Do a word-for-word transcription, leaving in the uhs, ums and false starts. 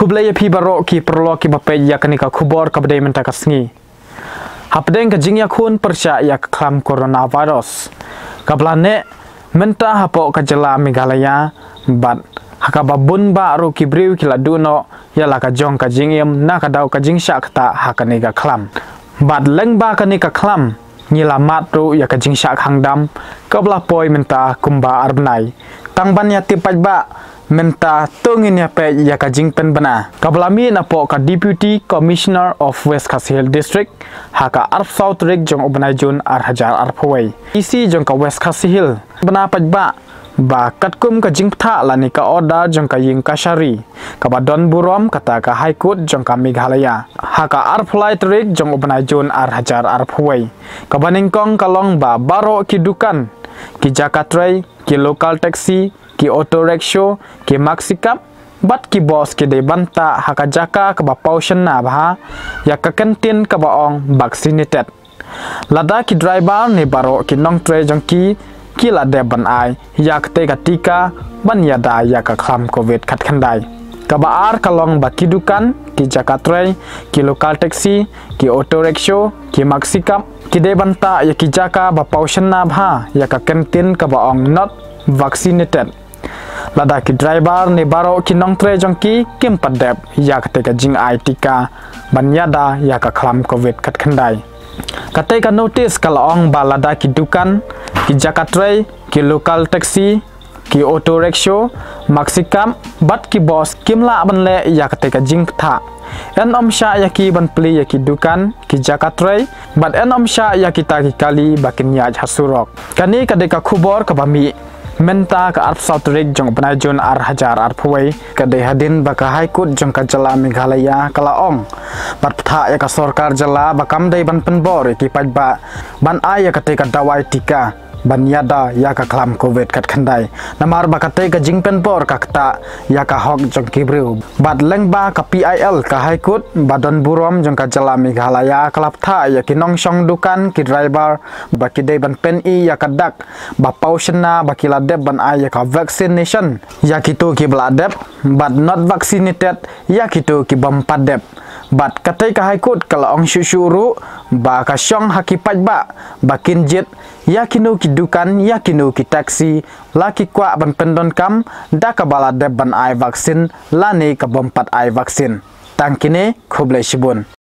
Khublei ïa phi baroh ki paralok kiba peit ïa kane ka khubor kaba dei mynta ka sngi. Hapdeng ka jingïakhun pyrshah ïa ka khlam coronavirus kaba la neh mynta hapoh ka jylla Meghalaya, bad ha kaba bun bah ruh ki briew ki la duh noh ïa la ka jong ka jingim na ka daw ka jingshah ktah ha kane ka khlam. Bad lyngba kane ka khlam ngi la mad ruh ïa ka jingshah khang dam kaba la poi mynta kumba ar bnai. Tang ban ïa tip paidbah mynta, to ngin ïa peit ïa ka jingpynbna kaba la mih napoh ka Deputy Commissioner of West Khasi Hills District ha ka arphew saw tarik jong u bnai Jun ar hajar arphew wei. DC jong ka West Khasi Hills, bna paidbah ba katkum ka jingbthah lane ka order jong ka ïing kashari kaba don burom, kata ka High Court jong ka Meghalaya, ha ka arphew lai tarik jong u bnai Jun ar hajar arphew wei, kaba nyngkong ka long ba baroh ki dukan, ki jaka trei, ki local taxi, ki auto rickshaw, ki maxi cab bad ki bus ki dei ban tah ha ka jaka kaba paw shynna bha ïa ka kyntien kaba ong vaccinated. Lada ki driver ne baroh ki nongtrei jong ki ki la dep ban ai ïa katei ka tika ban ïada ïa ka khlam covid khatkhyndai. Kaba ar ka long ba ki dukan, ki jaka trei, ki local taxi, ki auto rickshaw, ki maxi cab ki dei ban tah ïa ki jaka ba paw shynna bha ïa ka kyntien kaba ong not vaccinated. Lada ki driver ne baroh ki nongtrei jong ki kim pat dep ïa katei ka jingai tika ban ïada ïa ka khlam covid khatkhyndai. Katei ka notice ka la ong ba lada ki dukan, ki jaka trei, ki local taxi, ki auto rickshaw, maxi cab bad ki bus kim lah ban leh ïa katei ka jingbthah, yn ym shah ïa ki ban plie ïa ki dukan, ki jaka trei bad yn ym shah ïa kita ki kali ba kin ïaid ha surok. Kane ka dei ka khubor kaba mih mynta ka arphew saw tarik jong u bnai Jun ar hajar arphew wei. Ka dei hadien ba ka High Court jong ka jylla Meghalaya ka la ong bad bthah ïa ka sorkar jylla ba kam dei ban pynbor ïa ki paidbah ban ai ïa katei ka dawai tika ban ïada ïa ka khlam covid khatkhyndai, namar ba katei ka jingpynbor ka ktah ïa ka hok jong ki briew. Bad lyngba ka PIL, ka High Court ba don burom jong ka jylla Meghalaya ka la bthah ïa ki nongshong dukan, ki driver ba ki dei ban pyni ïa ka dak ba paw shynna ba ki la dep ban ai ïa ka vaccination ïa kito kiba la dep, bad not vaccinated ïa kito ki bym pat dep. Bad katei ka High Court ka la ong shuh shuh ruh ba ka shong ha ki paidbah ba kin jied ïa kino ki dukan, ïa kino ki taxi la ki kwah ban pyndonkam da kaba la dep ban ai vaccine lane ka bym pat ai vaccine. Tang kine, khublei shibun.